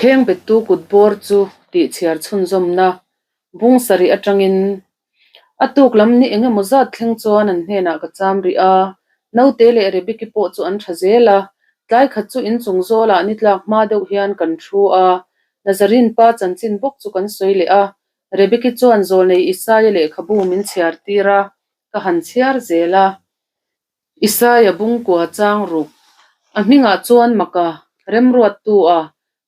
Khengbettu kut bawr chu tih chhiar chhunzawmna bung sarih atangin a tuk lam ni eng emaw zat thleng chuan an hnenah ka cham rih a, Naute leh Rebeki pawh chu an tha zel a, tlai khat chu inchung zawlah ni tlak hma deuh hian kan thu a, Nazarin pa chanchin bawk chu kan sawi leh a, Rebeki chuan zawlnei Isaia lehkhabu min chhiar tir a, ka han chhiar zel a. Isaia bungkua chang ruk. A hmingah chuan Maka, Remruattu a,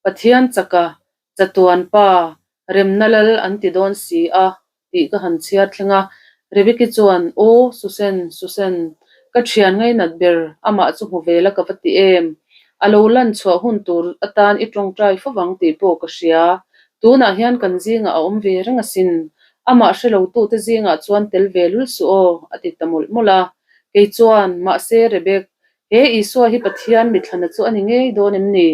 Pathian chaka, Chatuan Pa, Remna Lal an ti dawn si a, tih ka han chhiar thleng a. Rebeki chuan, Aw, Susen, Susen, ka thian ngainat ber, amah chu hmu ve la ka va ti em? A lo lan chhuah hun tur atan i tawngtai fo vang tih pawh ka hria. Tunah hian kan zingah a awm ve reng asin. Amah hre lotute zingah chuan tel ve lul suh aw, a ti ta mawlh mawlh a. Kei chuan, Mahse, Rebek, he Isua hi Pathian mithlana chu a ni ngei dawn em ni?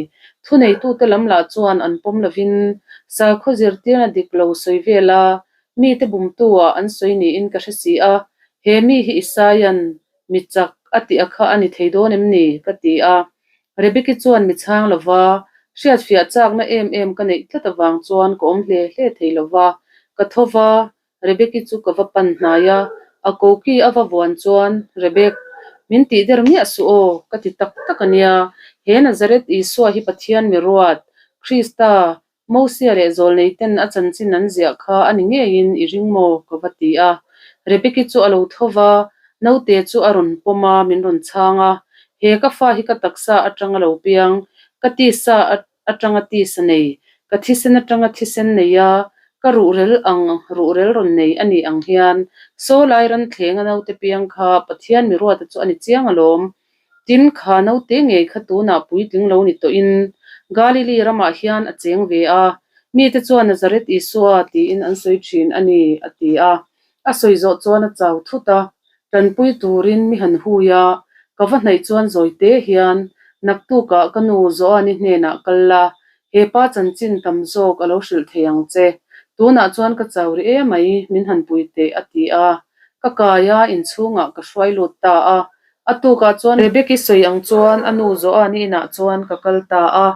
Thuneitute lam lah chuan an pawm lovin sakhaw zirtirna dik lo sawi vel a, mite bumtu-ah an sawi niin ka hre si a. He mi hi Isaia'n mi chak a tih a kha a ni thei dawn em ni? ka ti a. Rebeki chuan mi chhang lo va, hriatfiah chakna em em ka neih tlat avang chuan ka awm hle hle thei lo va. Ka tho va, Rebeki chu ka va pan hnai a, a koki a va vuan chuan, Rebek, min tih der miah suh aw, ka ti tak tak a nia. He Nazareth Isua hi Pathian mi ruat, Krista, Mosia leh Zawlneiten a chanchin an ziah kha a ni ngeiin i ring maw? ka va ti a. Rebeki chu a lo tho va, naute chu a rawn pawm a, min rawn chhang a. He ka fa hi ka taksa atang a lo piang, ka tisa atanga tisa nei, ka thisen atanga thisen nei a, ka ruhrel ang ruhrel rawn nei a nih ang hian saw lai ran thlenga naute piang kha Pathian mi ruata chu a ni chiang alawm. Tin, kha naute ngei kha tunah puitling lo ni tawhin Galili ramah hian a cheng ve a, mite chuan Nazareth Isua tiin an sawi thin a ni, a ti a. A sawi zawh chuan a chau thut a, tanpui turin mi han hui a, ka va hnaih chuan zawite hian naktukah ka nu Joani hnenah kal la, he pa chanchin tam zawk a lo hrilh thei ang che. Tunah chuan ka chau ri emai, min han pui teh, a ti a. Ka kai a, inchhungah ka hruai lut ta a, A tukah chuan Rebeki sawi ang chuan a nu Joani inah chuan ka kal ta a.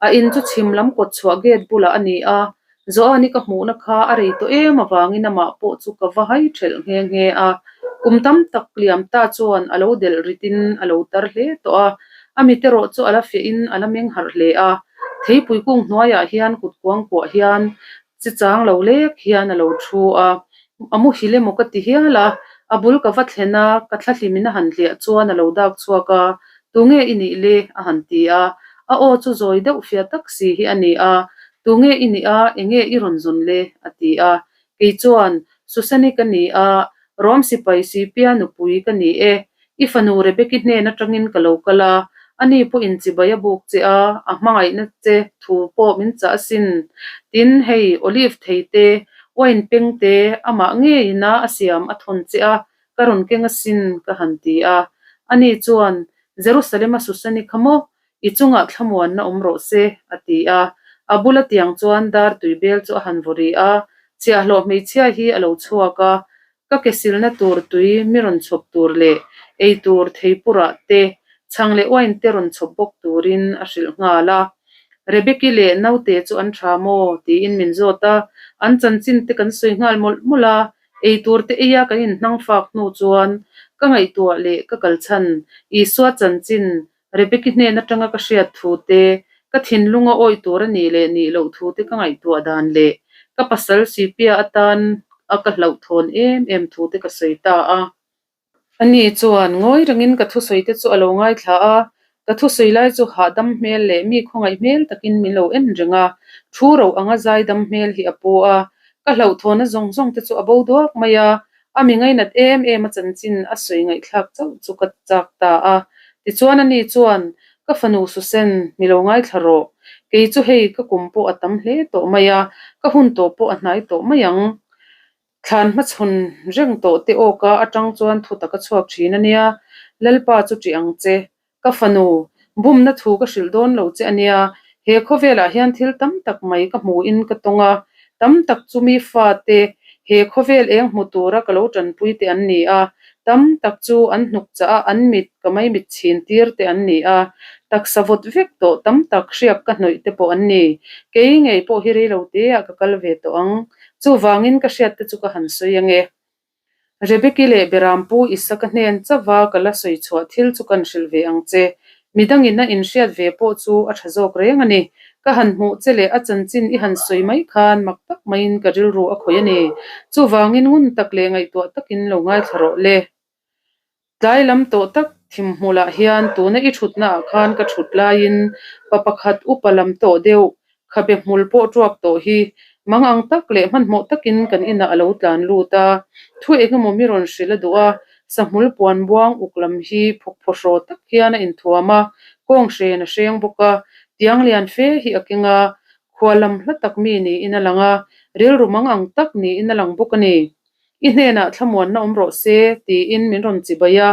A in chu chhim lam kawt chhuah gate bulah a ni a. Joani ka hmuhna kha a rei tawh em avangin amah pawh chu ka va hai ṭhelh nghe nghe a. Kum tam tak liam ta chuan a lo delh ritin a lo tar hle tawh a. A mit erawh chu a la fiahin a la meng harh hle a. Theipui kung hnuaiah hian kut kuang kuah hian Chi chang lo lek hian a lo thu a, a muhil emaw ka ti hial a, a bul ka va thlen a, ka thlahlimin a han hliah chuan a lo dak chhuak a, Tunge i nih le? a han ti a, a aw chu zawi deuh fia tak si hi a ni a, Tunge i nih a, enge i rawn zawn le? a ti a, kei chuan, Susani ka ni a, Rom sipai Sipia nupui ka ni e, I fanu Rebeki hnen atangin ka lo kal a, ani pawhin chibai a buk che a, a hmangaihna che thu pawh min chah asin. Tin, hei, olive thei te, wine peng te, amah ngeiin a a siam a thawn che a, ka rawn keng asin, ka han ti a. Ani chuan, Jerusalem-a Susani kha maw? I chungah thlamuanna awm rawh se, a ti a. A bula tiang chuan dar tui bel chu a han vaw rih a, chhiahhlawh hmeichhia hi a lo chhuak a, Ka ke silna tur tui mi rawn chhawp tur leh ei tur theipurah te, chhang leh wine te rawn chhawp bawk turin a hrilh nghal a. Rebeki leh naute chu an tha maw? tiin min zawt a, an chanchin te kan sawi nghal mawlh mawlh a, ei tur te eia kan inhnang fak hnu chuan ka ngaihtuah leh ka kalchhan Isua chanchin Rebeki hnen atanga ka hriat thu te, ka thinlunga awih tur a nih leh nih loh thu te ka ngaihtuah dan leh ka pasal Sipia atan a ka hlauhthawn em em thu te ka sawi ta a. Ani chuan ngawi rengin ka thusawi te chu a lo ngaithla a, ka thusawi lai chu hahdam hmel leh mi khawngaih hmel takin min lo en reng a, thu ro anga zaidam hmel hi a pu a, ka hlauhthawnna zawng zawng te chu a bo duak mai a, A mi ngainat em em a chanchin a sawi ngaihthlak chauh chu ka chak ta a. Tichuan ani chuan, Ka fanu Susen, mi lo ngaithla rawh. Kei chu hei ka kum pawh a tam hle tawh mai a, ka hun tawh pawh a hnai tawh mai ang. Thlan hmachhawn reng tawh te awka atang chuan thu tak a chhuak thin a nia, Lalpa chu ṭih ang che. Ka fanu, bumna thu ka hrilh dawn lo che a nia, he khawvelah hian thil tam tak mai ka hmuhin ka tawng a, tam tak chu mi fate he khawvel eng hmu tura ka lo tanpui te an ni a, Tam tak chu an hnuk chah a, an mit ka maimit chhin tir te an ni a, taksa vawt vek tawh tam tak hriak ka hnawih te pawh an ni. Kei ngei pawh hi rei lo te ah ka kal ve tawh ang. Chuvangin ka hriat te chu ka han sawi ange. Rebeki leh Berampu Isaka hnen chauha ka la sawi chhuah thil chu kan hrilh ve ang che. Midangin a inhriat ve pawh chu a tha zawk reng a ni. Ka han hmuh che leh a chanchin i han sawi mai khan mak tak maiin ka rilru a khawih a ni. Chuvangin ngun tak leh ngaihtuah takin lo ngaithla rawh le. Tlai lam tawh tak thim hmulah hian tuna i thutnaah khan ka thut laiin pa pakhat upa lam tawh deuh khabe hmul pawh tuak tawh hi mang ang tak leh hmanhmawh takin kan inah a lo tlan lut a. Thu engemaw mi rawn hrilh a duh a, sahmul puan buang uk lam hi phawkphaw hraw tak hian a inthuam a, kawng hren a hreng bawk a, tiang lian fe hi a keng a, khua lam hla tak mi niin a lang a, rilru mang ang tak niin a lang bawk a ni. I hnenah thlamuanna awm rawh se, tiin min rawn chibai a.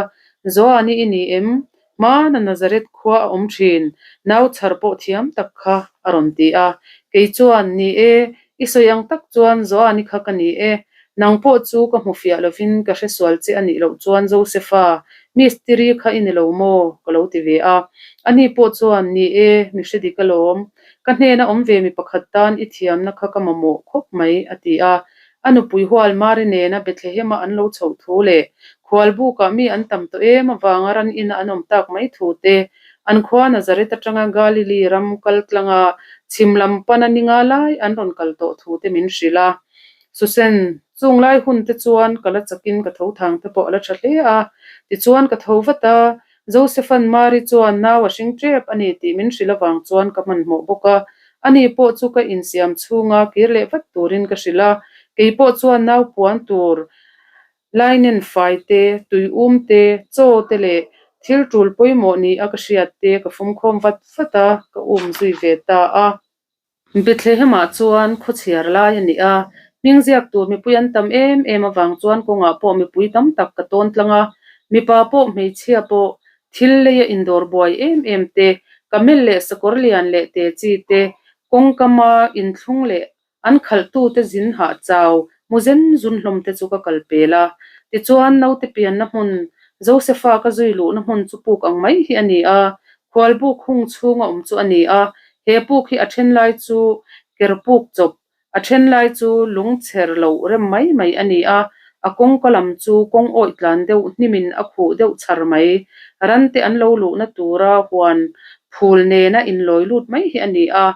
Joani i ni em? Hmana Nazareth khua a awm thin, nau chhar pawh thiam tak kha, a rawn ti a. Kei chuan, Ni e, i sawi ang tak chuan Joani kha ka ni e. Nang pawh chu ka hmu fiah lovin ka hre sual che a nih loh chuan Josefa, mistiri kha i ni lo maw? ka lo ti ve a. Ani pawh chuan, Ni e, mi hre dik alawm. Ka hnena awm ve mi pakhat tan i thiamna kha ka mamawh khawp mai, a ti a. A nupui hual Mari nena Bethlehema an lo chhoh thu leh khualbukah mi an tam tawh em avanga ran ina an awm tak mai thu te, an khua Nazareth atanga Galili ram kal tlanga chhim lam pana ni nga lai an rawn kal tawh thu te min hrilh a. Susan, chung lai hun te chuan ka la chakin ka tho thang te pawh a la tha hle a, tichuan ka tho vat a, Josepha'n Mari chuan nau a hring tep a ni tih min hrilh avang chuan ka hmanhmawh bawk a. Ani pawh chu ka insiam chhunga kir leh vat turin ka hrilh a. Kei pawh chuan nau puan tur linen fai te, tui um te, chaw te leh thil tul pawimawh ni a ka hriat te ka fumkhawm vat vat a, ka um zui ve ta a. Bethlehemah chuan khawchhiar lai a ni a, hming ziak tur mipui an tam em em avang chuan kawngah pawh mipui tam tak ka tawn tlang a, mipa pawh hmeichhia pawh thil leia indawr buai em em te, camel leh sakawr lian leh te chi te, kawngkama inthlung leh an khalhtute zin hah chau mu zen zun hlawm te chu ka kal pel a. Tichuan naute pianna hmun Josefa ka zui luhna hmun chu puk ang mai hi a ni a, Khualbuk hung chhunga awm chu a ni a, he puk hi a then lai chu ker puk chawp, a then lai chu lung chher loh rem mai mai a ni a, a kawngka lam chu kawng awih tlan deuh hnimin a khuh deuh chhar mai. Rante an lo luhna tura huan phul nena inlawi lut mai hi a ni a,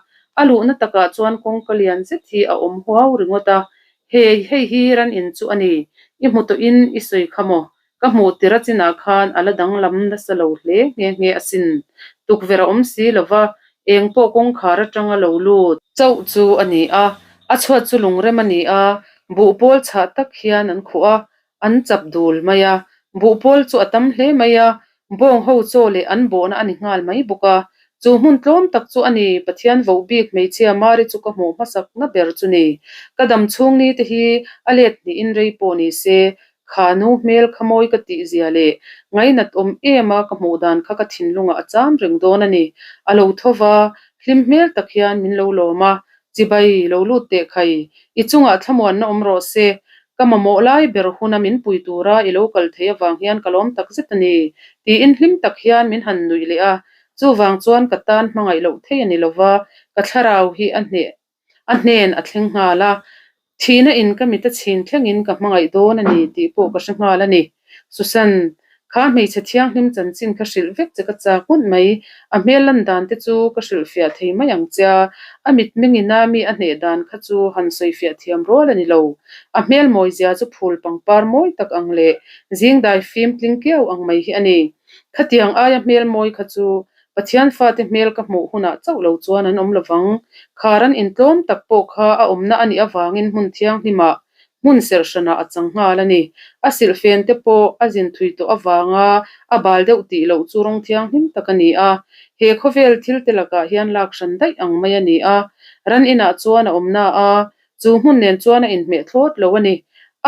a luhna takah chuan kawngka lian zet hi a awm huau ringawt a, hei hei hi ran in chu a ni, i hmu tawhin i sawi kha maw? Ka hmuh tir a chinah khan a la danglam nasa lo hle nghe nghe asin. Tukverh a awm si lo va, eng pawh kawngkhar atanga lo lut. Chauh chu a ni a, a chhuat chu lungrem a ni a, buhpawl chhah tak hian an khuh a, an chap dul mai a. Buhpawl chu a tam hle mai a, bawng ho chaw leh an bawhna a ni nghal mai bawk a. Chu hmun tlawm tak chu a ni, Pathian voh bik hmeichhia Mari chu ka hmuh hmasak na ber chu ni. Ka dam chhung ni te hi a let hnihin rei pawh ni se, Kha nu hmel kha mawi ka tih zia leh ngainat awm em a ka hmuh dan kha ka thinlungah a cham reng dawn a ni. A lo tho va, hlim hmel tak hian min lo lawm a, Chibai, lo lut teh khai, i chungah thlamuanna awm rawh se. Ka mamawh lai ber huna min pui tura i lo kal thei avang hian ka lawm tak zet a ni, tiin hlim tak hian min han nuih leh a. Chuvang chuan ka tan hmangaih loh thei a ni lova, ka thlarau hi a hneh A hnen a thleng nghal a, thihna in ka mit a chhin thlengin ka hmangaih dawn a ni tih pawh ka hre nghal a ni. Susan, kha hmeichhe thianghlim chanchin kha hrilh vek che ka chak ngawt mai. A hmel lan dan te chu ka hrilh fiah thei mai ang che a, a mitmeng ina mi a hneh dan kha chu han sawi fiah thiam rual a ni lo. A hmel mawi zia chu phul pangpar mawi tak ang leh zingdai fim tling kiau ang mai hi a ni. Khatiang aia hmel mawi kha chu Pathian fate hmel ka hmuh hunah chauh lo chuan an awm lovang. Khar an intlawm tak pawh kha a awmna a nih avangin hmun thianghlimah, hmun serhranah a chang nghal a ni. A silhfen te pawh a zin thui tawh avanga a bal deuh tih loh chu rawng thianghlim tak a ni a. He khawvel thil te lakah hian lak hran daih ang mai a ni a. Ran inah chuan a awmna a, chu hmun nen chuan a inhmeh thlawt lo a ni.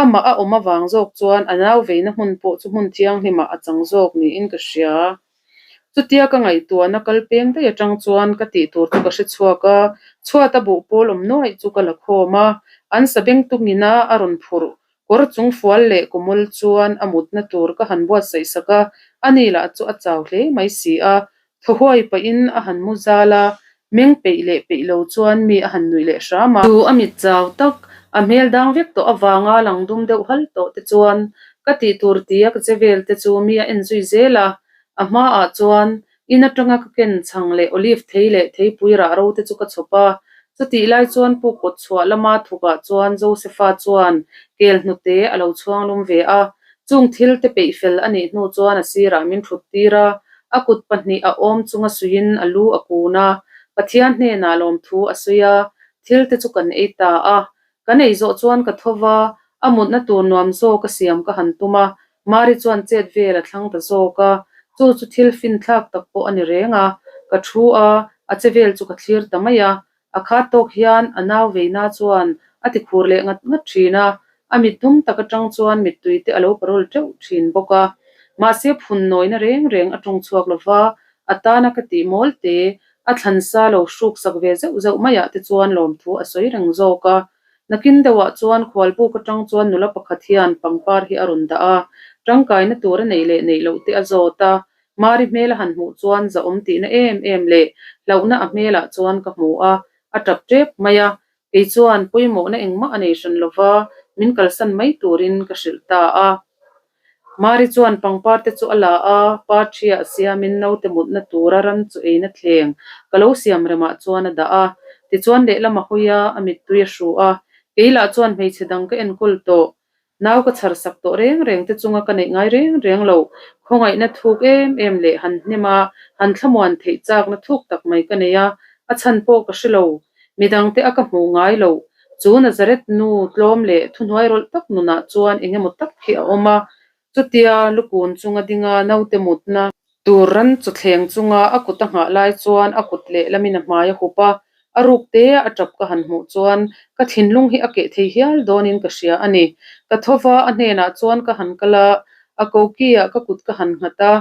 Amah a awm avang zawk chuan a nau veina hmun pawh chu hmun thianghlimah a chang zawk niin ka hria. Chutia ka ngaihtuahna kal peng daih atang chuan ka tih tur chu ka hre chhuak a, chhuat a buh pawl awm nuaih chu ka la khawm a, an sabeng tungina a rawn phurh. Kawr chung fual leh kawmawl chuan a mutna tur ka han buatsaih sak a, ani lah chu a chau hle mai si a. Thaw huai pahin a han mu zal a, meng peih leh peih lo chuan mi a han nuih leh hram a. Chu a mit chau tak, a hmel dang vek tawh avanga lang dum deuh hal tawh te chuan ka tih tur tia ka che vel te chu mi a en zui zel a. A hmaah chuan In atanga ka ken chhang leh olive thei leh theipui rah ro te chu ka chhawp a. Chutih lai chuan puk kawt chhuah lama thukah chuan Josefa chuan kel hnute a lo chhuang lum ve a. Chung thil te peih fel a nih hnu chuan a sirah min thut tir a, a kut pahnih a awm chunga suiin a lu a kun a. Pathian hnenah lawmthu a sawi a, thil te chu kan ei ta a. Kan ei zawh chuan ka tho va, a mutna tur nuam zawk a siam ka han tum a, Mari chuan chet vel a thlang ta zawk a, chu chu thil finthlak tak pawh a ni reng a, ka thu a, a che vel chu ka thlir ta mai a, a khat tawk hian a nau veina chuan a ti khur leh ngat ngat thin a, a mit dum tak atang chuan mittui te a lo parawl teuh thin bawk a, mahse phun nawina reng reng a tawng chhuak lo va, a tana ka tih mawl te, a thlan sa lo hruk sak ve zeuh zeuh maiah te chuan lawmthu a sawi reng zawk a. Nakin deuhah chuan khualbuk atang chuan nula pakhat hian pangpar hi a rawn dah a, tangkaina tur a neih leh neih loh te a zawt a. Mari hmel a han hmuh chuan zahawm tihna em em leh hlauhna a hmelah chuan ka hmu a, a tap tep mai a. Kei chuan pawimawhna engmah a nei hran lova, min kalsan mai turin ka hrilh ta a. Mari chuan pangpar te chu a la a, pa ṭhiah siamin naute mutna tura ran chu eina thleng ka lo siam remah chuan a dah a. Tichuan lehlam a hawi a, a mittui a hru a. Kei lah chuan hmeichhe dang ka enkawl tawh, nau ka chhar sak tawh reng reng te chunga ka neih ngai reng reng lo. Khawngaihna thuk em em leh han hnem a, han thlamuan theih chakna thuk tak mai ka nei a, a chhan pawh ka hre lo. Midangte a ka hmuh ngai lo. Chu Nazareth nu tlawm leh thuhnuai rawlh tak nunah chuan eng emaw tak hi a awm a. Chutia lukun chunga dinga naute mutna tur ran chu thleng chunga a kut a nghah lai chuan a kut lehlamin a hmai a hup a. A ruk te a tap ka han hmuh chuan ka thinlung hi a keh thei hial dawnin ka hria a ni. Ka tho va, a hnenah chuan ka han kal a, a koki ah ka kut ka han nghat a,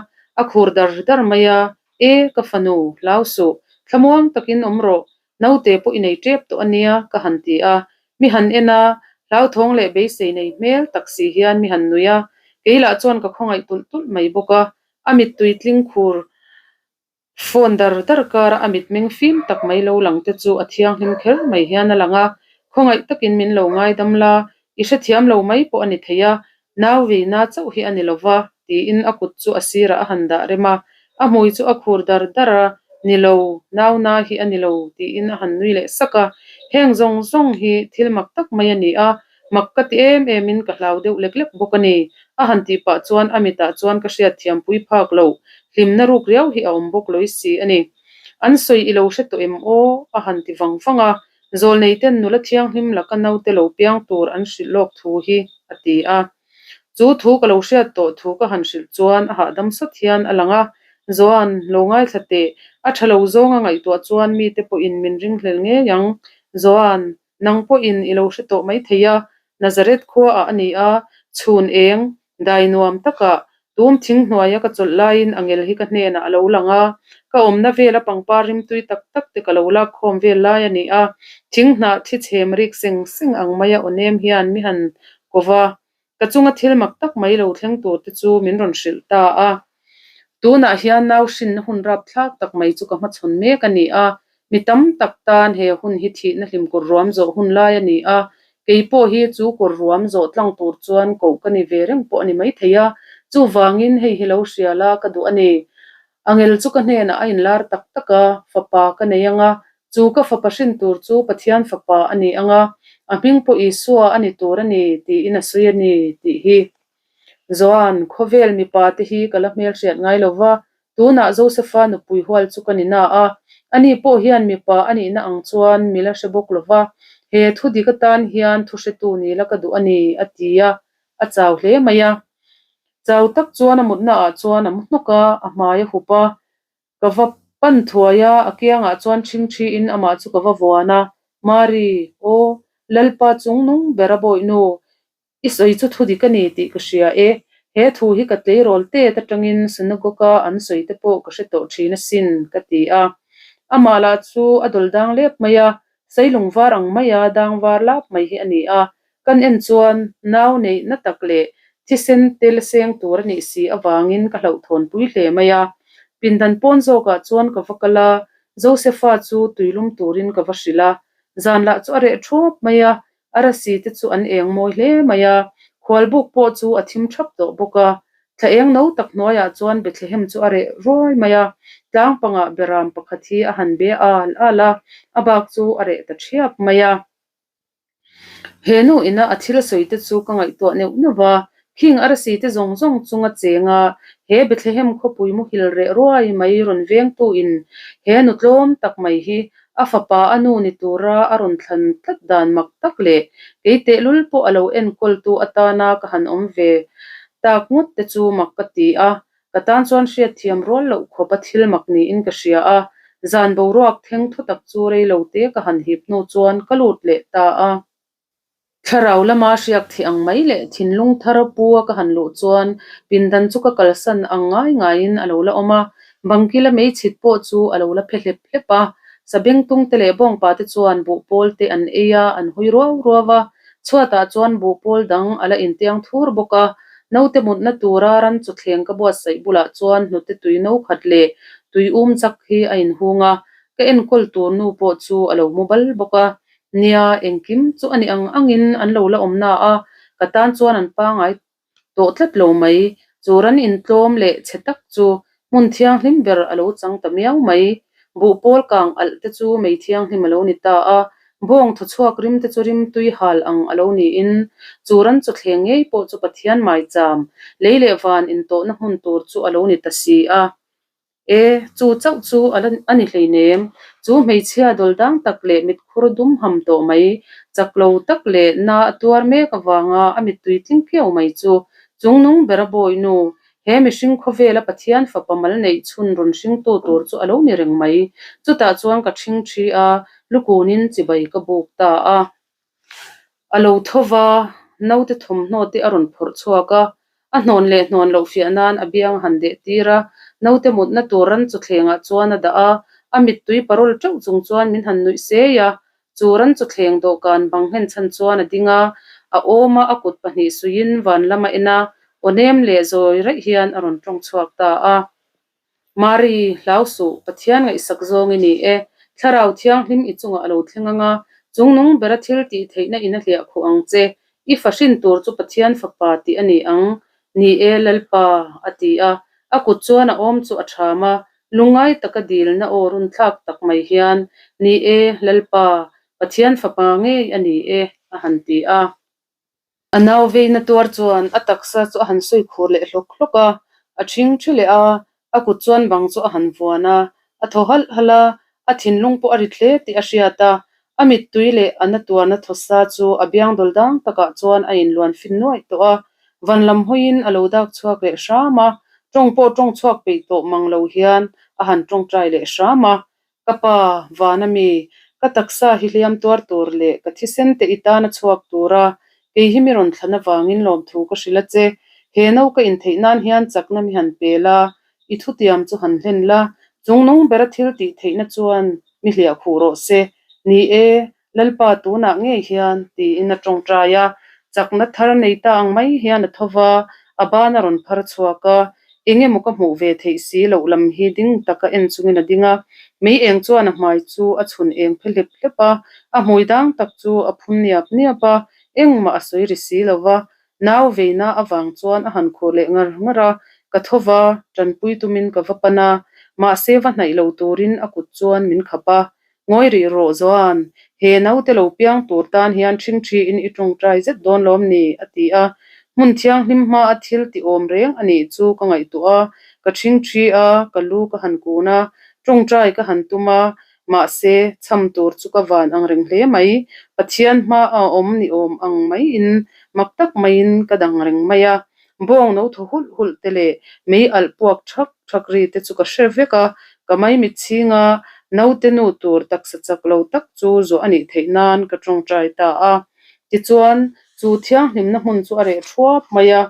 a khur dar dar mai a. E, ka fanu, hlau suh, thlamuang takin awm rawh, naute pawh i nei tep tawh a nia, ka han ti a. Mi han en a, hlauthawng leh beisei nei hmel tak si hian mi han nui a, kei lah chuan ka khawngaih tulh tulh mai bawk a, a mittui tling khur phone dar dar kara a mitmeng fim tak mai lo lang te chu a thianghlim kher mai hian a lang a, khawngaih takin min lo ngaidam la, i hrethiam lo mai pawh a ni thei a, Nau veina chauh hi a ni lo va, tiin a kut chu a sirah a han dah rem a. A hmui chu a khur dar dar a, Ni lo, nau na hi a ni lo, tiin a han nui leh sak a. Heng zawng zawng hi thil mak tak mai a ni a, mak ka ti em emin ka hlau deuh lek lek bawk a ni, a han tih pah chuan a mitah chuan ka hriatthiam pui phak lo, hlimna ruk riau hi a awm bawk lawih si a ni. An sawi i lo hre tawh em aw? a han ti vang vang a. Zawlneiten nula thianghlim laka naute lo piang tur an hrilh lawk thu hi a ti a. Chu thu ka lo hriat tawh thu ka han hrilh chuan a hahdam sawt hian a lang a, Joan, lo ngaithla teh, a tha lo zawnga ngaihtuah chuan mite pawhin min ringhlel ngei ang. Joan, nang pawhin i lo hre tawh mai thei a, Nazareth khuaah a ni a, chhun eng, Dai nuam takah, tum thing hnuaia ka chawlh laiin angel hi ka hnenah a lo lang a, ka awmna vela pangpar rimtui tak tak te ka lo lak khawm vel lai a ni a, thing hnah thi chhem rik seng seng ang maia aw nem hian mi han ko va, ka chunga thil mak tak mai lo thleng tur te chu min rawn hrilh ta a. Tunah hian nau hrinna hun rapthlak tak mai chu ka hmachhawn mek a ni a, mi tam tak tan he hun hi thihna hlim kawr ruam zawh hun lai a ni a, kei pawh hi chu kawr ruam zawh tlang tur chuan koh ka ni ve reng pawh a ni maithei a, chuvangin hei hi lo hria la ka duh a ni. Angel chu ka hnenah a inlar tak tak a, fapa ka nei ang a, chu ka fapa hrin tur chu Pathian fapa a ni ang a, a hming pawh Isua a ni tur a ni tiin a sawi a ni tih hi. Joan, khawvel mipa te hi ka la hmelhriat ngai lo va, tunah Josefa nupui hual chu ka ni na a, ani pawh hian mipa a nihna ang chuan mi la hre bawk lo va, he thu dik atan hian thu hretu ni la ka duh a ni, a ti a, a chau hle mai a. Chau tak chuan a mutna ah chuan a mu hnawk a, a hmai a hup a, Ka va pan thuai a, a kiangah chuan ṭhingṭhiin amah chu ka va vuan a, Mari, aw, Lalpa chung nung ber a bawihnu, i sawi chu thu dik a ni tih ka hria e, he thu hi ka tleirawl tet aṭangin synagogue-a an sawi te pawh ka hre tawh ṭhin asin, ka ti a. Amah lah chu a dawl dang lep mai a, sailung var ang maia dang var lap mai hi a ni a. Kan en chuan nau neih na tak leh thisen tel seng tur a nih si avangin ka hlauhthawnpui hle mai a. Pindan pawn zawkah chuan ka va kal a, Josepha chu tuilum turin ka va hrilh a. Zan lah chu a reh thuap mai a, Arasi te chu an eng mawi hle mai a, khualbuk pawh chu a thim thap tawh bawk a. Thla eng no tak hnuaiah chuan Bethlehem chu a reh ruai mai a, tlang pangah beram pakhat hi a han be al al a, a bak chu a reh ta thiap mai a. He nu ina a thil sawi te chu ka ngaihtuah neuh neuh va, khing arasi te zawng zawng chunga cheng a, he Bethlehem khawpui muhil reh ruai mai rawn vengtu in he nu tlawm tak mai hi A fapa a nu ni tura a rawn thlan tlat dan mak tak leh kei tehlul pawh a lo enkawltu atana ka han awm ve tak ngawt te chu mak ka ti a, ka tan chuan hriatthiam rual loh khawp a thil mak niin ka hria a, zan boruak thleng thu tak chu rei lo te ka han hip hnu chuan ka lut leh ta a. Thlarau lama hriak thih ang mai leh thinlung thar pu a ka han luh chuan pindan chu ka kalsan ang ngai ngaiin a lo la awm a, bangkila meichhit pawh chu a lo la phe hlep hlep a. Sabengtung te leh bawngpa te chuan buhpawl te an ei a, an hui ruau ruau a, chhuatah chuan buhpawl dang a la intiang thur bawk a. Naute mutna tura ran chu thleng ka buatsaih bulah chuan hnute tui no khat leh tui um chak hi a inhung a, ka enkawl tur nu pawh chu a lo mu bal bawk a. Nia, engkim chu a ni ang angin an lo la awm na a, ka tan chuan an pangai tawh tlat lo mai. Chu ran intlawm leh chhe tak chu hmun thianghlim ber a lo chang ta miau mai. Buhpawl kang alh te chu mei thianghlim a lo ni ta a, bawng thaw chhuak rim te chu rim tui hal ang a lo niin, chu ran chaw thleng ngei pawh chu Pathian maicham, lei leh van intawhna hmun tur chu a lo ni ta si a. E, chu chauh chu a la a ni hleinem. Chu hmeichhia dawl dang tak leh mitkhur dum ham tawh mai, chak lo tak leh na a tuar mek avanga a mittui tling kiau mai chu chungnung bera bawihnu, he mihring khawvela Pathian fapa mal neih chhun rawn hringtu tur chu a lo ni reng mai. Chutah chuan ka ṭhing ṭhi a, lukunin chibai ka buk ta a. A lo tho va, naute thawmhnaw te a rawn phawrh chhuak a, a hnawn leh hnawn loh fiah nan a biang a han deh tir a, naute mutna tur ran chawthlengah chuan a dah a, a mittui parawl teuh chung chuan min han nuih sei a, chu ran chawthleng dawhkan bang nghen chhan chuan a ding a, a awm a, a kut pahnih suihin van lam a en a, aw nem leh zawi raih hian a rawn tawng chhuak ta a. Mari, hlau suh, Pathian ngaihsak zawng i ni e. Thlarau Thianghlim i chungah a lo thleng ang a, chungnung bera thil tih theihna in a hliah khuh ang che. I fa hrin tur chu Pathian Fapa tih a ni ang. Ni e, Lalpa, a ti a. A kut chuan a awm chu a ṭham a, lungngai taka dilna aw runthlak tak mai hian, Ni e, Lalpa, Pathian Fapa ngei a ni e, a han ti a. A nau veina tuar chuan a taksa chu a han sawi khur leh hlawk hlawk a, a ṭhing ṭhi leh a, a kut chuan bang chu a han vuan a, a thaw halh halh a, a thinlung pawh a ri hle tih a hriat a, a mittui leh a na tuarna thawsa chu a biang dawl dang takah chuan a inluan fin nuaih tawh a, van lam hawiin a lo dak chhuak leh hram a, ṭawng pawh ṭawng chhuak peih tawh mang lo hian a han ṭawngṭai leh hram a, Ka pa, van a mi, ka taksa hi hliam tuar tur leh ka thisen te i tan a chhuak tur a, kei hi mi rawn thlan avangin lawmthu ka hrilh a che. He no ka intheih nan hian chakna mi han pe la, i thutiam chu han hlen la, chungnung bera thil tih theihna chuan mi hliah khuh rawh se. Ni e, Lalpa tunah ngei hian, tiin a tawngtai a, chakna thar nei ta ang mai hian a tho va, a ban a rawn phar chhuak a, eng emaw ka hmuh ve theih si loh lam hi ding taka en chungin a ding a, mei eng chuan a hmai chu a chhun eng phe hlep hlep a, a hmui dang tak chu a phun niap niap a, engmah a sawi ri si lo va, nau veina avang chuan a han khur leh ngar ngar a, ka tho va, tanpui tumin ka va pan a, mahse va hnaih lo turin a kut chuan min khap a, Ngawi rih rawh Joan, he naute lo piang tur tan hian ṭhingṭhiin i ṭawngṭai zet dawn lawm ni? a ti a. Hmun thianghlim hma a thil ti awm reng a nih chu ka ngaihtuah a, ka ṭhingṭhi a, ka lu ka han kun a, ṭawngṭai ka han tum a, mahse, cham tur chu ka van ang reng hle mai. Pathian hma a awm ni awm ang maiin mak tak maiin ka dang reng mai a. Bawng no thaw hulh hulh te leh mei alh puak thak thak ri te chu ka hre vek a, ka maimichhing a, naute nu tur taksa chak lo tak chu zawh a nih theih nan ka tawngtai ta a. Tichuan, chu thianghlimna hmun chu a reh thuap mai a,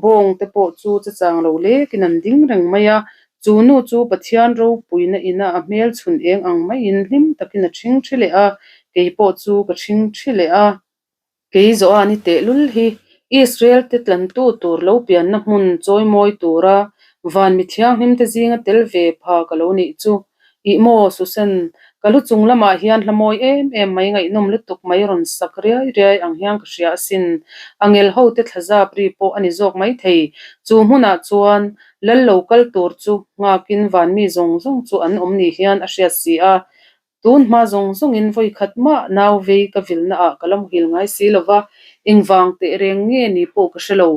bawng te pawh chu che chang lo lekin an ding reng mai a, chu nu chu Pathian ropuina ina a hmel chhun eng ang maiin hlim takin a ṭhing ṭhi leh a, kei pawh chu ka ṭhing ṭhi leh a. Kei zawha ni tehlul hi Israel te tlantu tur lo pianna hmun chawimawi tura van mi thianghlim te zinga tel ve pha ka lo nih chu. Ih maw Susan, ka lu chung lamah hian hla mawi em em mai ngaihnawm lutuk mai rawn sak riai riai ang hian ka hria asin. A ngel ho te thlazap ri pawh a ni zawk maithei. Chu hmunah chuan Lal lo kal tur chu nghakin van mi zawng zawng chu an awm ni hian a hriat si a. Tun hma zawng zawngin vawi khat mah nau vei ka vilna ah ka la muhil ngai si lo va, engvang teh reng nge ni pawh ka hre lo.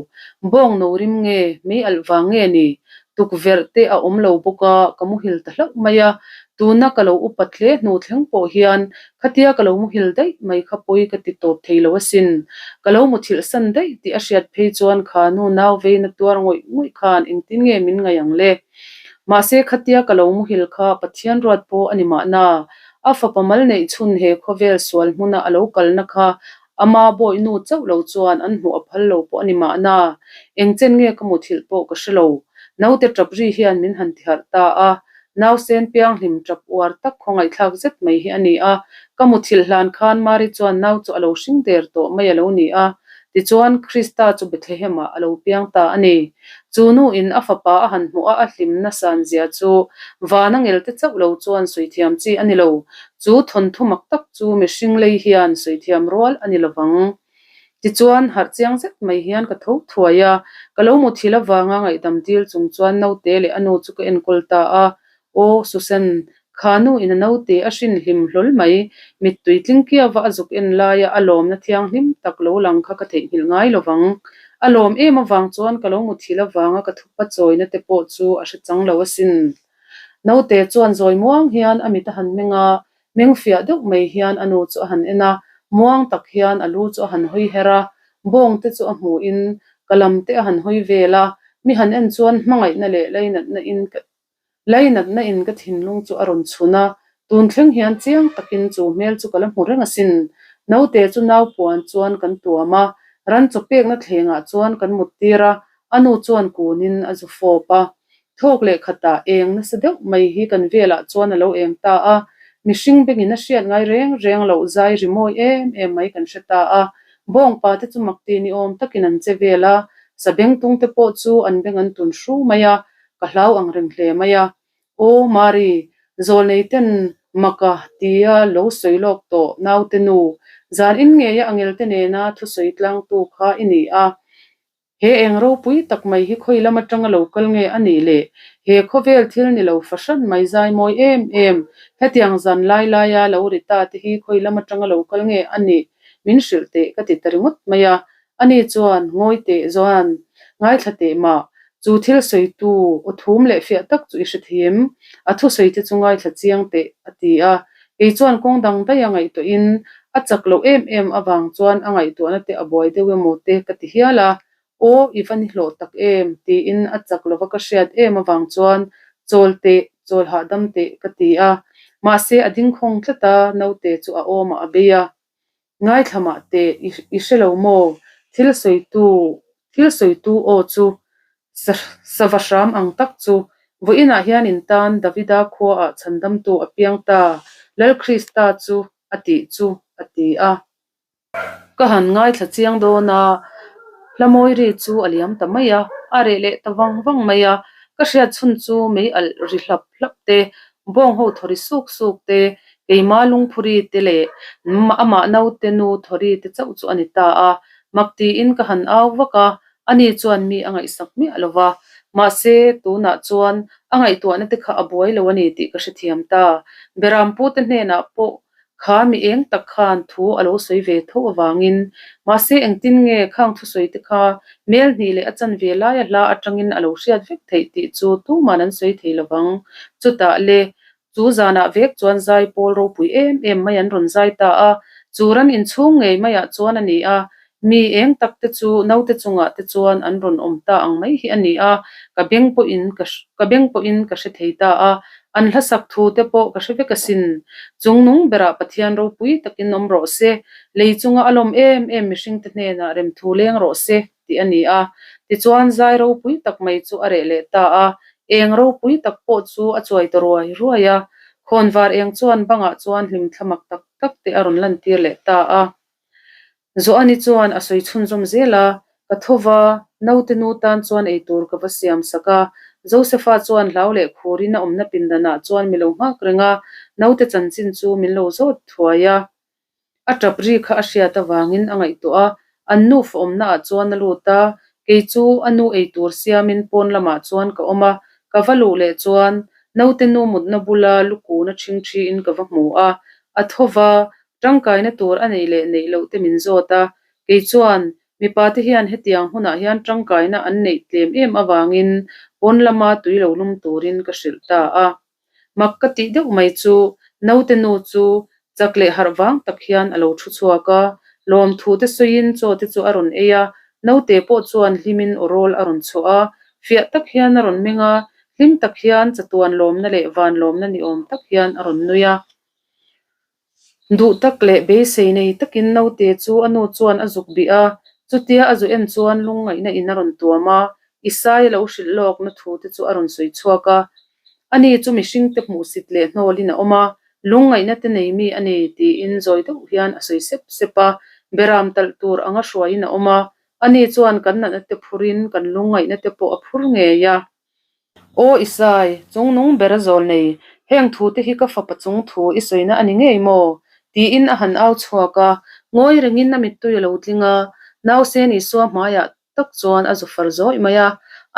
Bawng no rim nge, mei alh vang nge ni? Tukverh te a awm lo bawk a, ka muhil ta hlauh mai a. Tuna ka lo upat hle hnu thleng pawh hian khatia ka lo muhil daih mai kha pawi ka ti tawp thei lo asin. Ka lo muthilh san daih tih a hriat phei chuan kha nu nau veina tuar ngawih ngawih khan engtin nge min ngaih ang le? Mahse khatia ka lo muhil kha Pathian ruat pawh a ni mahna. A fapa mal neih chhun he khawvel sual hmuna a lo kalna kha ama bawihnu chauh lo chuan an hmuh a phal lo pawh a ni mahna. Eng chen nge ka muthilh pawh ka hre lo. Naute tap ri hian min han tiharh ta a. Nausen pianghlim tap uar tak khawngaihthlak zet mai hi a ni a. Ka muthilh hlan khan Mari chuan nau chu a lo hring der tawh mai a lo ni a. Tichuan Krista chu Bethlehem-ah a lo piang ta a ni. Chu nu in a fapa a han hmuh a, a hlimna san zia chu van a ngel te chauh lo chuan sawi thiam chi a ni lo. Chu thawnthu mak tak chu mihring lei hian sawi thiam rual a ni lo vang. Tichuan, harh chiang zet mai hian ka tho thuai a, ka lo muthilh avanga ngaihdam dil chung chuan naute leh a nu chu ka enkawl ta a. Aw, Susan, kha nu in a naute a hrin hlim hlawl mai, mittui tling kiava a zuk en laia a lawmna thianghlim tak lo lang kha ka theihnghilh ngai lo vang. A lawm em avang chuan ka lo muthilh avanga ka thupa chawina te pawh chu a hre chang lo asin. Naute chuan zawi muang hian a mit a han meng a, meng fiah deuh mai hian a nu chu a han en a, muang tak hian a lu chu a han hawi her a, bawng te chu a hmuhin ka lam te a han hawi vel a, mi han en chuan hmangaihna leh lainatna in ka Lainatna in ka thinlung chu a rawn chhun a, tun thleng hian chiang takin chu hmel chu ka la hmu reng asin. Naute chu nau puan chuan kan tuam a, ran chaw pekna thlengah chuan kan mut tir a, a nu chuan kunin a zu fawp a. Thawk leh khatah eng nasa deuh mai hi kan velah chuan a lo eng ta a, mihring bengin a hriat ngai reng reng loh zai ri mawi em em mai kan hre ta a. Bawngpa te chu makti ni awm takin an che vel a, sabengtung te pawh chu an beng an tun hru mai a, Ka hlau ang reng hle mai a. Aw Mari, zawlnei ten maka tia lo sawi lawk tawh naute nu, zan in ngeia angel te nena thusawi tlangtu kha i ni a. He eng ropui tak mai hi khawi lam atanga lo kal nge a nih le? He khawvel thil ni lo fahran mai zai mawi em em, hetiang zan lai laia lo ri ta te hi khawi lam atanga lo kal nge a nih min hrilh teh ka ti ta ringawt mai a. Ani chuan, Ngawi teh Johan, ngaithla teh mah, chu thil sawitu aw thum leh fiah tak chu i hre thim, a thusawi te chu ngaithla chiang teh, a ti a. Kei chuan kawng dang daih a ngaihtuahin a chak loh em em avang chuan a ngaihtuahna te a buai deuh emaw te ka ti hial a. Aw, i va ni hlawh tak em? tiin a chak lova ka hriat em avang chuan chawl teh, chawl hahdam teh ka ti a. Mahse, a ding khawng tlat a, naute chu a awmah a bei a. Ngaithla mah teh i hre lo maw? Thil sawitu thil sawitu aw chu sava hram ang tak chu vawiinah hian in tan Davida khuaah chhandamtu a piang ta, Lal Krista chu a tih chu a ti a. Ka han ngaithla chiang dawn a, hla mawi ri chu a liam ta mai a, a reh leh ta vang vang mai a, ka hriat chhun chu mei alh ri hlap hlap te, bawng ho thaw ri suk suk te, keima lungphuri te leh amah naute nu thaw ri te chauh chu a ni ta a, mak tiin ka han au vak a, ani chuan mi a ngaihsak miah lo va, mahse tunah chuan a ngaihtuahna te kha a buai lo a ni tih ka hrethiam ta. Berampu te hnenah pawh Kha mi eng tak khan thu a lo sawi ve tho avangin, mahse engtin nge khang thusawi te kha mel hnih leh a chanve laia hla atangin a lo hriat vek theih tih chu tuman an sawi thei lovang. Chutah le, chu zanah vek chuan zai pawl ropui em em mai an rawn zai ta a, chu ran inchhung ngei maiah chuan a ni a, mi eng tak te chu naute chungah te chuan an rawn awm ta ang mai hi a ni a, ka beng pawhin ka ka beng pawhin ka hre thei ta a, an hlasak thu te pawh ka hre vek asin. Chungnung berah Pathian ropui takin awm rawh se, lei chunga a lawm em em mihring te hnenah remthu leng rawh se tih a ni a. Tichuan zai ropui tak mai chu a reh leh ta a, eng ropui tak pawh chu a chuai ta ruai ruai a, khawnvar eng chuan bangah chuan hlimthla mak tak tak te a rawn lantir leh ta a. Joani chuan a sawi chhunzawm zel a, Ka tho va, naute nu tan chuan eitur ka va siam sak a. Josepha chuan hlau leh khurin a awmna pindanah chuan mi lo nghak reng a, naute chanchin chu min lo zawt thuai a. A tap ri kha a hriat avangin a ngaihtuah a, an nufa awmnaah chuan a lut a, kei chu a nu eitur siamin pawn lamah chuan ka awm a, ka va luh leh chuan naute nu mutna bula lukuna ṭhingṭhiin ka va hmu a, a tho va, tangkaina tur a neih leh neih loh te min zawt a, kei chuan mipa te hian hetiang hunah hian tangkaina an neih tlem em avangin pawn lama tui lo lum turin ka hrilh ta a. Mak ka tih deuh mai chu naute nu chu chak leh harh vang tak hian a lo thu chhuak a, lawmthu te sawiin chaw te chu a rawn ei a, naute pawh chuan hlimin aw rawl a rawn chhuah a, fiah tak hian a rawn meng a, hlim tak hian chatuan lawmna leh van lawmna ni awm tak hian a rawn nui a. Duh tak leh beisei nei takin naute chu a nu chuan a zuk bih a, chutia a zu en chuan lungngaihna in a rawn tuam a, Isai a lo hrilh lawkna thu te chu a rawn sawi chhuak a. Ani chu mihringte hmuhsit leh hnawlin a awm a, lungngaihna te nei mi a ni tiin zawi deuh hian a sawi sep sep a, beram talh tur anga hruaiin a awm a, ani chuan kan natna te phurin kan lungngaihna te pawh a phur ngei a. Aw Isai, chungnung bera zawl nei, heng thute hi ka fapa chung thu i sawina a ni ngei maw? tiin a han au chhuak a, ngawi rengin a mittui a lo tling a, Nausen Isua hmaiah tak chuan a zu far zawih mai a,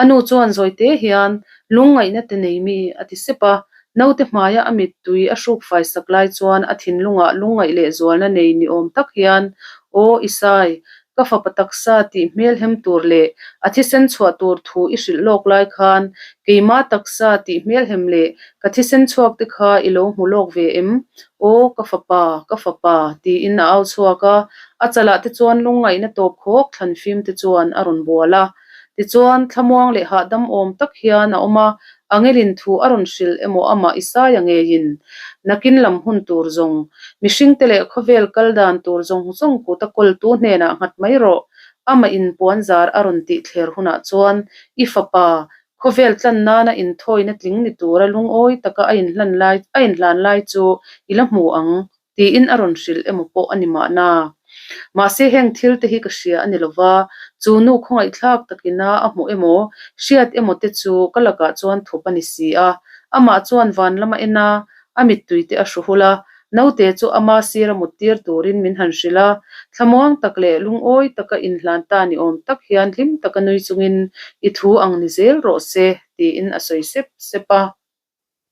a nu chuan zawite hian lungngaihna te nei mi a ti sep a, naute hmaia a mittui a hruk fai sak lai chuan a thinlungah lungngaih leh zualna nei ni awm tak hian, Aw Isai, Ka fapa taksa tih hmelhem tur leh a thisen chhuah tur thu i hrilh lawk lai khan keima taksa tih hmelhem leh ka thisen chhuak te kha i lo hmu lawk ve em? Aw, ka fapa, ka fapa, tiin a au chhuak a, a chalah te chuan lungngaihna tawp khawk thlan fim te chuan a rawn bual a. Tichuan, thlamuang leh hahdam awm tak hian a awm a, angelin thu a rawn hrilh emaw amah Isaia ngeiin nakin lam hun tur zawng, mihringte leh khawvel kal dan tur zawng zawng kuta kawltu hnenah nghat mai rawh, amah in puanzar a rawn tih thler hunah chuan i fapa, khawvel tlan nana inthawina tling ni tura lungawi taka a inhlan lai a inhlan lai chu i la hmu ang. Tiin a rawn hrilh emaw pawh a ni mahna. Mahse heng thil te hi ka hria a ni lova, chu nu khawngaihthlak takina a hmuh emaw, hriat emaw te chu ka lakah chuan thup a ni si a. Amah chuan van lam a en a, a mittui te a hru hul a, naute chu ama sira mut tir turin min han hrilh a. Thlamuang tak leh lungawi taka inhlan ta ni awm tak hian hlim taka nui chungin i thu ang ni zel rawh se, tiin a sawi sep sep a.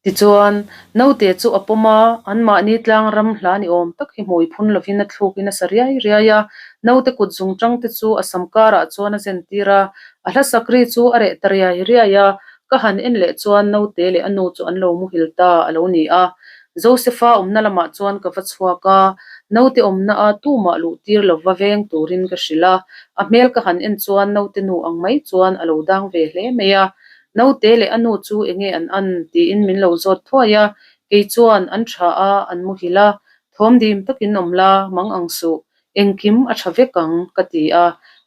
Tichuan, naute chu a pawm a, anmahni tlang ram hla ni awm tak hi hmui phun lovin a thlukin a sa riai riai a. Naute kut zung tang te chu a sam karah chuan a zen tir a, a hla sak ri chu a reh ta riai riai a, ka han en leh chuan naute leh a nu chu an lo muhil ta a lo ni a. Josepha awmna lamah chuan ka va chhuak a, naute awmna a tumah luh tir lova veng turin ka hrilh a, a hmel ka han en chuan naute nu ang mai chuan a lo dang ve hle mai a. Naute leh a nu chu enge an an? tiin min lo zawt thuai a, kei chuan an tha a, an muhil a, thawm dim takin awm la, mang ang suh, engkim a tha vek ang, ka ti a.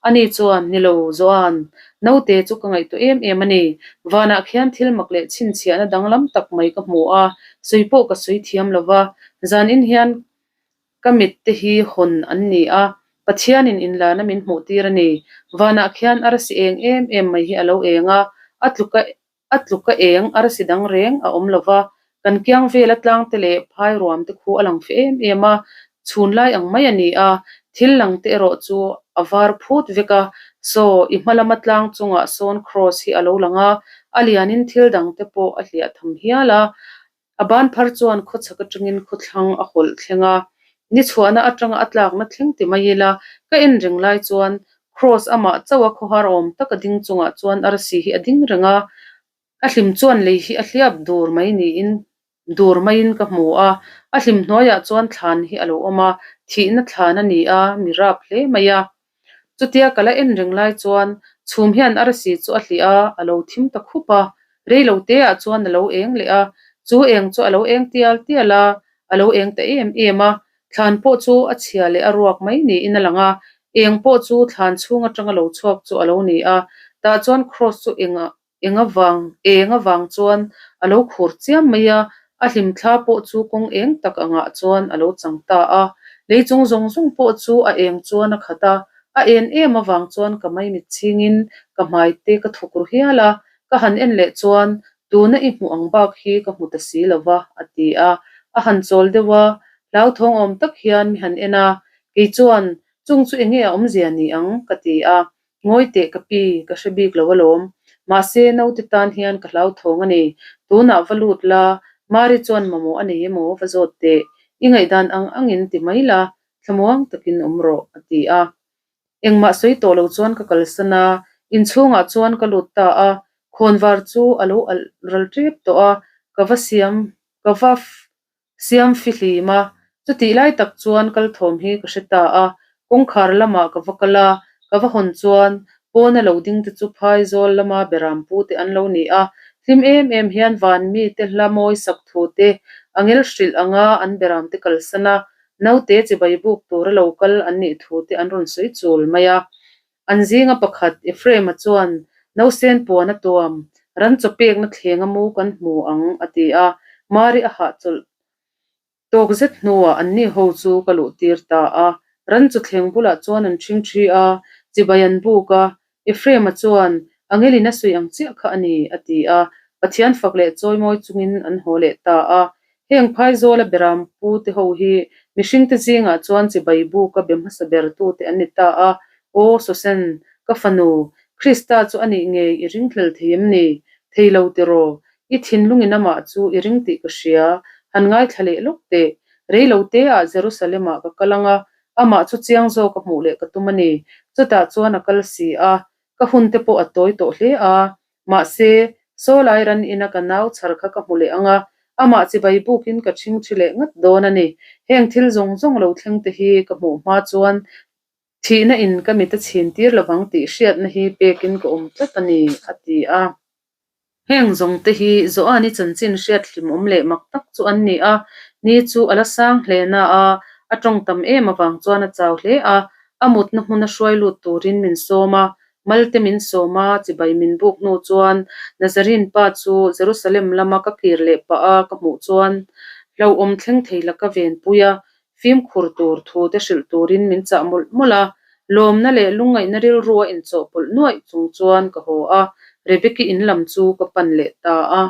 Ani chuan, Ni lo, Joan, naute chu ka ngaihtuah em em a ni. Vanah khian thil mak leh chhinchhiahna danglam tak mai ka hmu a, sawi pawh ka sawi thiam lo va, zanin hian Ka mit te hi hawn an ni a, Pathianin inlana min hmuh tir a ni. Vanah khian arsi eng em em mai hi a lo eng a, a tluka a tluka eng arsi dang reng a awm lo va, kan kiang vela tlang te leh phai ruam te khu a lang fe em em a, chhun lai ang mai a ni a, thil lang te erawh chu a var phut vek a, saw i hma lama tlang chungah sawn kraws hi a lo lang a, a lianin thil dang te pawh a hliah tham hial a, A ban phar chuan khawchhak atangin khawthlang a hawlh thleng a, ni chhuahna atanga a tlakna thleng ti mai ila, ka en reng lai chuan Kraws amah chauh a khawhar awm tak a ding chungah chuan arsi hi a ding reng a, a hlim chuan lei hi a hliap dur mai niin dur maiin ka hmu a, a hlim hnuaiah chuan thlan hi a lo awm a, thihna thlan a ni a, mi rap hle mai a. Chutia ka la en reng lai chuan chhum hian arsi chu a hlih a, a lo thim ta khup a. Rei lo te ah chuan a lo eng leh a, chu eng chu a lo eng tial tial a, a lo eng ta em em a. Thlan pawh chu a chhia leh a ruak mai niin a lang a, eng pawh chu thlan chhung atanga lo chhuak chu a lo ni a. Tah chuan kraws chu eng ah Eng avang, eng avang chuan a lo khur chiam mai a, a hlimthla pawh chu kawng eng tak angah chuan a lo chang ta a. Lei chung zawng zawng pawh chu a eng chuan a khat a, a en em avang chuan ka maimit chhingin ka hmai te ka thuk ru hial a, ka han en leh chuan tuna i hmuh ang bak hi ka hmu ta si lo va, a ti a. A han chawl deuh a, hlauthawng awm tak hian mi han en a, kei chuan chung chu enge a awmzia ni ang? ka ti a. Ngawi teh ka pi, ka hre bik lo alawm. Mahse, naute tan hian ka hlauthawng a ni. Tunah va lut la, Mari chuan mamawh a nei emaw va zawt teh. I ngaihdan ang angin ti mai la, thlamuang takin awm rawh, a ti a. Engmah sawi tawh lo chuan ka kalsan a, inchhungah chuan ka lut ta a. Khawnvar chu a lo alh ral tep tawh a, ka va siam, ka va Siam fihlim a, chutih lai tak chuan kal thawm hi ka hre ta a, kawngkhar lamah ka va kal a, ka va hawn chuan pawna lo ding te chu phaizawl lama beram pu te an lo ni a, hlim em em hian van mi te hla mawi sak thu te a ngel hrilh anga an beram te kalsan a, naute chibai buk tura lo kal an nih thu te an rawn sawi chul mai a. An zinga pakhat Ephraim-a chuan nausen puan a tuam, ran chaw pekna thleng a mu kan hmu ang, a ti a. Mari a hahchawlh tawk zet hnuah anni ho chu ka luh tir ta a. Ran chaw thleng bulah chuan an ṭhing ṭhi a, chibai an buk a. Ephraim-a chuan, Angelin a sawi ang chiah kha a ni, a ti a. Pathian fak leh chawimawi chungin an haw leh ta a. Heng phaizawla beram pu te ho hi mihringte zingah chuan chibai buka be hmasa ber tute an ni ta a, Aw Sosen, ka fanu, Krista chu a nih ngei i ringhlel thei em ni? Thei lo tiraw? I thinlungin amah chu i ring tih ka hria, han ngaithla leh lawk teh. Rei lo teah Jerusalem-ah ka kal ang a, amah chu chiang zawk a hmuh leh ka tum a ni. Chutah chuan a kal si a, ka hun te pawh a tawi tawh hle a, Mahse, Sawlai ran ina ka nau chhar kha ka hmu leh ang a, amah chibai bukin ka ṭhingṭhi leh ngat dawn a ni. Heng thil zawng zawng lo thleng te hi ka hmuh hma chuan thihna in ka mit a chhin tir lovang tih hriatna hi pekin ka awm tlat a ni, a ti a. Heng zawng te hi Joani chanchin hriat hlimawm leh mak tak chu an ni a, ni chu a la sang hle na a, a tawng tam em avang chuan a chau hle a, a mutna hmuna hruai lut turin min sawm a, Malte min sawm a, chibai min buk hnu chuan Nazarene pa chu Jerusalem lama ka kir leh pah a ka hmuh chuan hlauhawm thleng thei la ka venpui a, fimkhur tur thu te hrilh turin min chah mawlh mawlh a, lawmna leh lungngaihna rilru a inchawhpawlh nuaih chung chuan ka haw a, Rebeki in lam chu ka pan leh ta a.